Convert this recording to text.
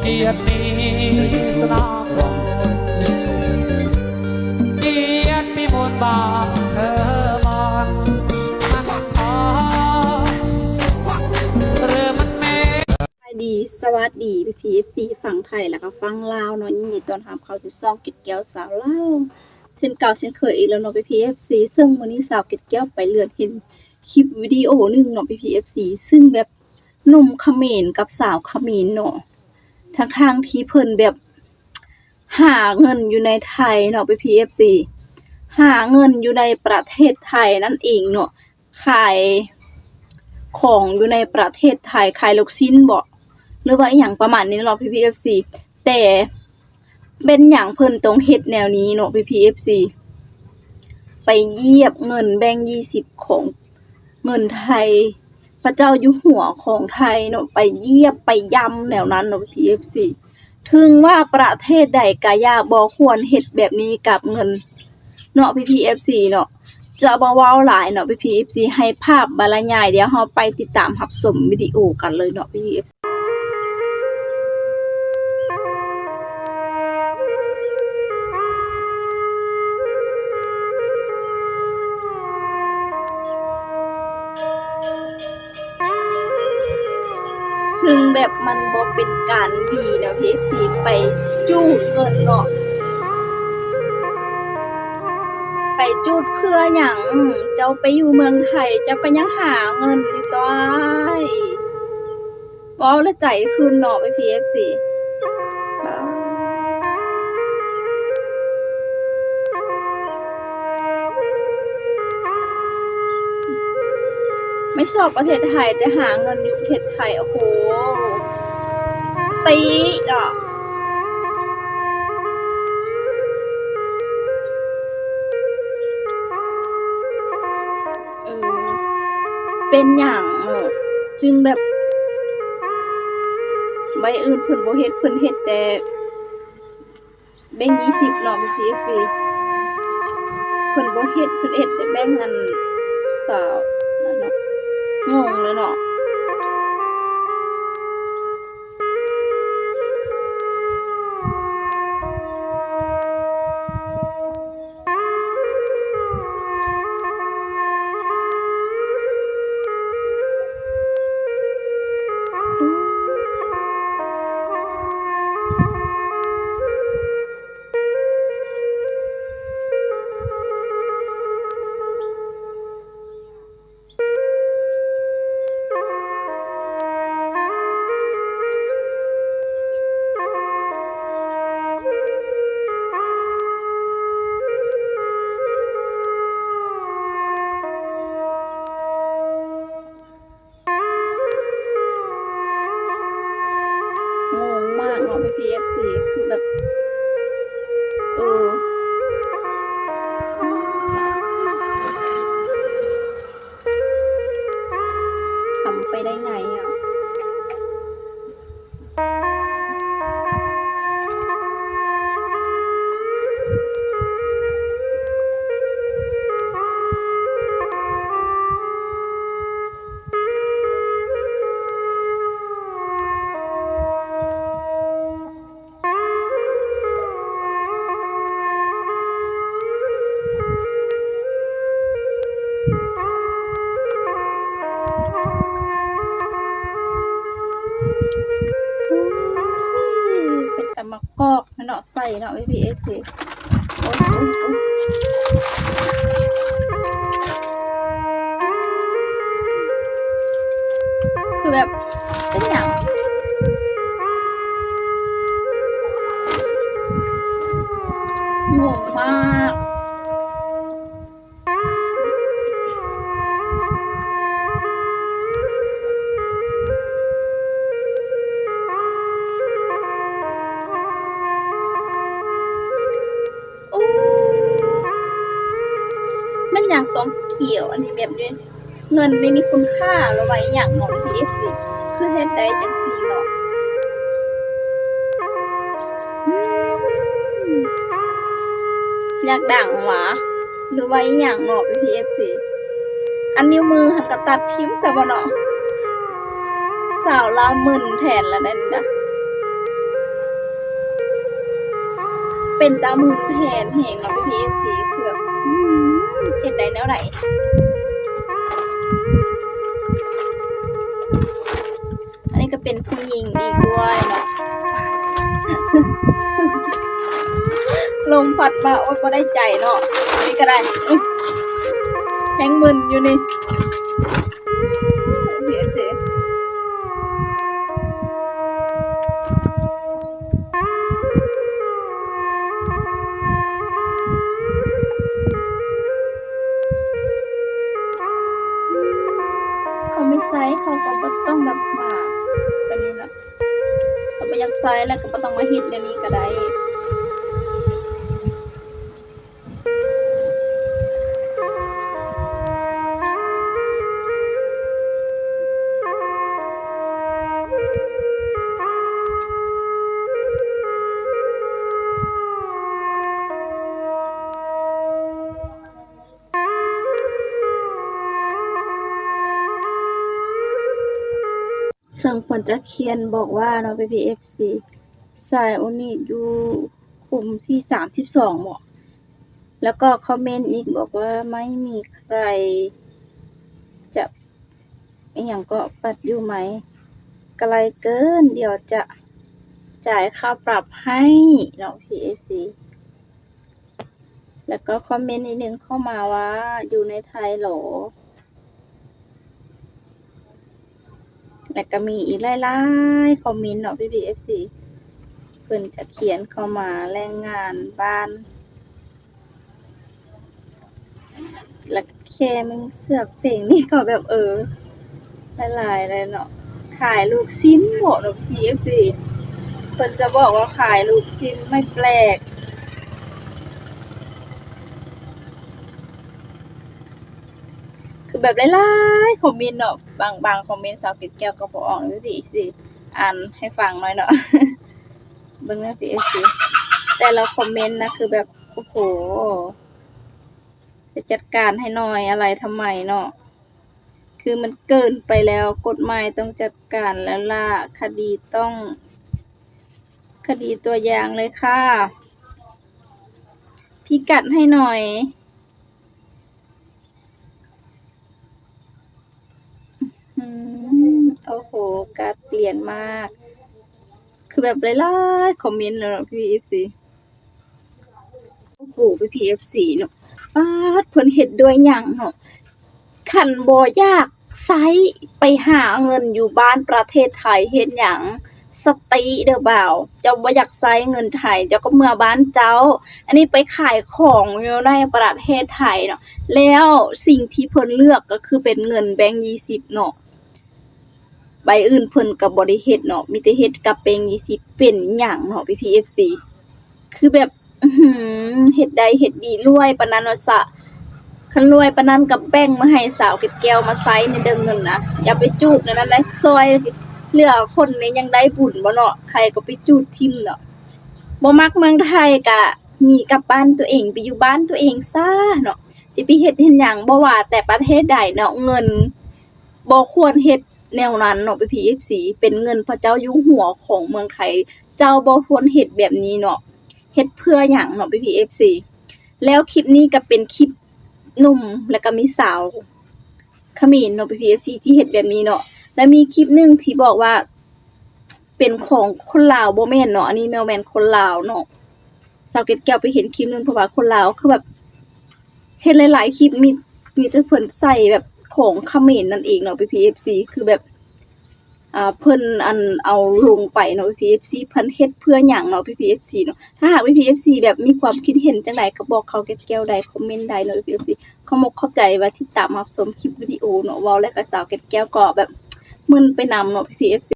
ກຽດມີສະໜາມລົບ ກຽດມີມູນບ້ານເທີມານ ມັນພໍຫຼືມັນແມ່ນ. ສະບາຍດີ ສະຫວັດດີ ພີ່ໆ ເອັຟຊີ ຝັ່ງໄທ ແລະກະຝັ່ງລາວເນາະ, ຍິນດີຕ້ອນຮັບເຂົ້າສູ່ຊ່ອງເກັດແກ້ວຊາວລາວ ເຊັ່ນເກົ່າເຊັ່ນເຄີຍອີກແລ້ວເນາະ ພີ່ໆ ເອັຟຊີ. ເຊິ່ງມື້ນີ້ສາວເກັດແກ້ວໄປເຫຼືອດເຫັນຄລິບວິດີໂອໜຶ່ງເນາະ ພີ່ໆ ເອັຟຊີ ເຊິ່ງແບບ ໜຸ່ມຂະເໝນກັບສາວຂະເໝນເນາະ ທັງໆທີ່ເພິ່ນແບບຫາເງິນຢູ່ໃນໄທເນາະ ພີ່ໆ ເອັຟຊີ ຫາເງິນຢູ່ໃນປະເທດໄທນັ້ນເອງເນາະ ຂາຍຂອງຢູ່ໃນປະເທດໄທ ຂາຍລູກຊີ້ນບໍ ຫຼືວ່າອີ່ຫຍັງປະມານນີ້ເນາະ ພີ່ໆ ເອັຟຊີ ແຕ່ ເປັນຫຍັງເພິ່ນຕ້ອງເຮັດແນວນີ້ເນາະ ພີ່ໆ ເອັຟຊີ ໄປຢຽບເງິນແບງຍີ່ສິບຂອງເງິນໄທ ພະເຈົ້າຢູ່ຫົວຂອງໄທເນາະ ໄປຢຽບໄປຢຳແນວນັ້ນເນາະ ພີ່ໆ ເອັຟຊີ ເຖິງວ່າປະເທດໃດກະຢ່າ ບໍ່ຄວນເຮັດແບບນີ້ກັບເງິນເນາະ ພີ່ໆ ເອັຟຊີ ເນາະ. ຈະບໍ່ເວົ້າຫຼາຍເນາະ ພີ່ໆ ເອັຟຊີ ໃຫ້ພາບບັນລະຍາຍ ດຽວເຮົາໄປຕິດຕາມຮັບຊົມວິດີໂອກັນເລີຍເນາະ ພີ່ໆ ເອັຟຊີ ເຊິ່ງແບບມັນບໍ່ເປັນການດີເນາະ ພີ່ເອັຟຊີ ໄປຈູດເງິນເນາະ ໄປຈູດເພື່ອຫຍັງ? ເຈົ້າໄປຢູ່ເມືອງໄທ ເຈົ້າໄປຍັງຫາເງິນຢູ່ຕົວະ ເວົ້າແລ້ວໃຈຂຶ້ນເນາະ ພີ່ເອັຟຊີ. ໄມ່ຊອບປະເທດໄທ ແຕ່ຫາເງິນຢູ່ປະເທດໄທ ໂອ້ໂຫ ສະຕິເນາະ. ເອີ ເປັນຫຍັງເນາະ ຈຶ່ງແບບ ໃບອື່ນເພິ່ນບໍ່ເຮັດ ເພິ່ນເຮັດແຕ່ ແບງຍີ່ສິບເນາະ ພີ່ເອັຟຊີ ເພິ່ນບໍ່ເຮັດ ເພິ່ນເຮັດແຕ່ແບງອັນຊາວນັ້ນເນາະ ງົງເລີຍເນາະ. ງົງມາກເນາະ ພີ່ເອັຟຊີ ຄືແບບ ເອີ ທຳໄປໄດ້ໄງອະ? ເປັນຕາມາກອກເນາະ ໃສ່ເນາະ ພີ່ເອັຟຊີ ໂອ້ຍ ໂອ້ຍ ໂອ້ຍ ຄືແບບ ເປັນຫຍັງ? ງົງມາກ. ໂອ້ ແມ່ນຫຍັງຕົງຂຽວອັນນີ້ແບບນີ້? ເງິນໄມ່ມີຄຸນຄ່າ ຫຼືວ່າອີ່ຫຍັງເນາະ ພີ່ເອັຟຊີ ຄືເຮັດໄດ້ຈັ່ງຊີ້ເນາະ? ອືມ ຢາກດັງຫວາ ຫຼືວ່າອີ່ຫຍັງເນາະ ພີ່ເອັຟຊີ ອັນນິ້ວມືຫັ້ນກະຕັດຖິ້ມຊະບໍ່ເນາະ? ສາວລາວມຶນແທນລະນັ້ນນະ. ເປັນຕາໝູນແຜ່ນແຮງເນາະ ພີ່ໆ ເອັຟຊີ ຄືແບບ ອືມ ເຮັດໄດ້ແນວໃດ? ອັນນີ້ກໍເປັນຜູ້ຍິງອີກດ້ວຍເນາະ ລົມພັດມາ ໂອ້ຍ ບໍ່ໄດ້ໃຈເນາະ ອັນນີ້ກໍໄດ້ ອືມ ແຮງມຶນຢູ່ນີ້. ເຂົາໄມ່ໃຊ້ ເຂົາກໍບໍ່ຕ້ອງແບບມາແບບນີ້ນະ ເຂົາບໍ່ຢາກໃຊ້ແລ້ວກໍບໍ່ຕ້ອງມາເຮັດແນວນີ້ກໍໄດ້. ເຊິ່ງເພິ່ນຈະຂຽນບອກວ່າເນາະ ພີ່ໆ ເອັຟຊີ ຊາຍໂອນິຢູ່ຂຸມທີສາມສິບສອງເບາະ ແລ້ວກໍຄອມເມັນອີກບອກວ່າ ໄມ່ມີໃຄຈະ ອີ່ຫຍັງເກາະ ປັດຢູ່ໄໝ ໄກເກີນ ດຽວຈະຈ່າຍຄ່າປັບໃຫ້ເນາະ ພີ່ເອັຟຊີ ແລ້ວກໍຄອມເມັນອີກໜຶ່ງເຂົ້າມາວ່າ ຢູ່ໃນໄທເຫລ? ແລ້ວກໍມີອີກຫຼາຍໆຄອມເມັນເນາະ ພີ່ໆ ເອັຟຊີ ເພິ່ນຈະຂຽນເຂົ້າມາແລງງານບ້ານ ແລ້ວແຄ່ມັນເສືອກເພງນີ້ກໍແບບ ເອີ ຫຼາຍໆເລີຍເນາະ ຂາຍລູກຊິ້ນເບາະເນາະ ພີ່ເອັຟຊີ ເພິ່ນຈະບອກວ່າຂາຍລູກຊິ້ນ ໄມ່ແປກ ຄືແບບຫຼາຍໆຄອມເມັນເນາະ ບາງ ບາງຄອມເມັນສາວເກັດແກ້ວກໍບໍ່ອອກ ພີ່ເອັຟຊີ ອ່ານໃຫ້ຟັງໜ້ອຍເນາະ ເບິ່ງເດີ ພີ່ເອັຟຊີ ແຕ່ລະຄອມເມັນນະ ຄືແບບ ໂອ້ໂຫ ຈະຈັດການໃຫ້ໜ້ອຍ ອະໄລທຳໄມເນາະ ຄືມັນເກີນໄປແລ້ວ ກົດໝາຍຕ້ອງຈັດການແລ້ວລະ ຄະດີຕ້ອງ ຄະດີຕົວຢ່າງເລີຍຄ່ະ ພິກັດໃຫ້ໜ້ອຍ ອືມ ໂອ້ໂຫ ກາດປ່ຽນມາກ ຄືແບບຫຼາຍໆຄອມເມັນເນາະ ພີ່ເອັຟຊີ ໂອ້ໂຫ ພີ່ເອັຟຊີເນາະ ປາດ ເພິ່ນເຮັດດ້ວຍຫຍັງເນາະ ຄັນບໍ່ຢາກໃຊ້ ໄປຫາເງິນຢູ່ບ້ານປະເທດໄທເຮັດຫຍັງ? ສະຕິເດີບ່າວ ເຈົ້າບໍ່ຢາກໃຊ້ເງິນໄທ ເຈົ້າກໍເມືອບ້ານເຈົ້າ ອັນນີ້ໄປຂາຍຂອງຢູ່ໃນປະເທດໄທເນາະ ແລ້ວສິ່ງທີ່ເພິ່ນເລືອກກໍຄືເປັນເງິນແບງຍີ່ສິບເນາະ ໃບອື່ນເພິ່ນກໍບໍ່ໄດ້ເຮັດເນາະ ມີແຕ່ເຮັດກັບແບງຍີ່ສິບ ເປັນຫຍັງເນາະ ພີ່ເອັຟຊີ ຄືແບບ ອືຫື ເຮັດໄດ້ເຮັດດີ ລວຍປານນັ້ນວ່າຊະ ຄັນລວຍປານນັ້ນກໍແບ່ງມາໃຫ້ສາວເກັດແກ້ວມາໃຊ້ແດ່ເດີ ເງິນນະ ຢ່າໄປຈູດແນວນັ້ນໄດ໋ ຊ່ອຍເຫຼືອຄົນນີ້ຍັງໄດ້ບຸນບໍ່ເນາະ ໃຜກໍໄປຈູດຖິ້ມເນາະ ບໍ່ມັກເມືອງໄທກະໜີກັບບ້ານຕົວເອງ ໄປຢູ່ບ້ານຕົວເອງຊະເນາະ ຈະໄປເຮັດເຮັດຫຍັງ ບໍ່ວ່າແຕ່ປະເທດໃດເນາະ ເງິນ ບໍ່ຄວນເຮັດແນວນັ້ນເນາະ ພີ່ເອັຟຊີ ເປັນເງິນພະເຈົ້າຢູ່ຫົວຂອງເມືອງໄທ ເຈົ້າບໍ່ຄວນເຮັດແບບນີ້ເນາະ ເຮັດເພື່ອຫຍັງເນາະ ພີ່ເອັຟຊີ ແລ້ວຄລິບນີ້ກໍເປັນຄລິບໜຸ່ມ ແລ້ວກໍມີສາວຂະເໝນເນາະ ພີ່ເອັຟຊີ ທີ່ເຮັດແບບນີ້ເນາະ ແລ້ວມີຄລິບໜຶ່ງທີ່ບອກວ່າ ເປັນຂອງຄົນລາວ ບໍ່ແມ່ນເນາະ ອັນນີ້ບໍ່ແມ່ນຄົນລາວເນາະ ສາວເກັດແກ້ວໄປເຫັນຄລິບໜຶ່ງ ເພາະວ່າຄົນລາວຄືແບບ ເຫັນຫຼາຍໆຄລິບ ມີ ມີແຕ່ເພິ່ນໃສ່ແບບຂອງຂະເໝນນັ້ນເອງເນາະ ພີ່ເອັຟຊີ ຄືແບບ ອ່າ ເພິ່ນ ອັນ ເອົາລົງໄປເນາະ ພີ່ເອັຟຊີ ເພິ່ນເຮັດເພື່ອຫຍັງເນາະ ພີ່ເອັຟຊີເນາະ ຖ້າຫາກ ພີ່ເອັຟຊີ ແບບມີຄວາມຄິດເຫັນຈັ່ງໃດກໍບອກສາວເກັດແກ້ວໄດ້ ຄອມເມັນໄດ້ເນາະ ພີ່ເອັຟຊີ ຂໍມຸກຂອບໃຈວ່າຕິດຕາມຮັບຊົມຄລິບວິດີໂອເນາະ ເວົ້າແລ້ວກໍສາວເກັດແກ້ວກໍແບບມຶນໄປນຳເນາະ ພີ່ເອັຟຊີ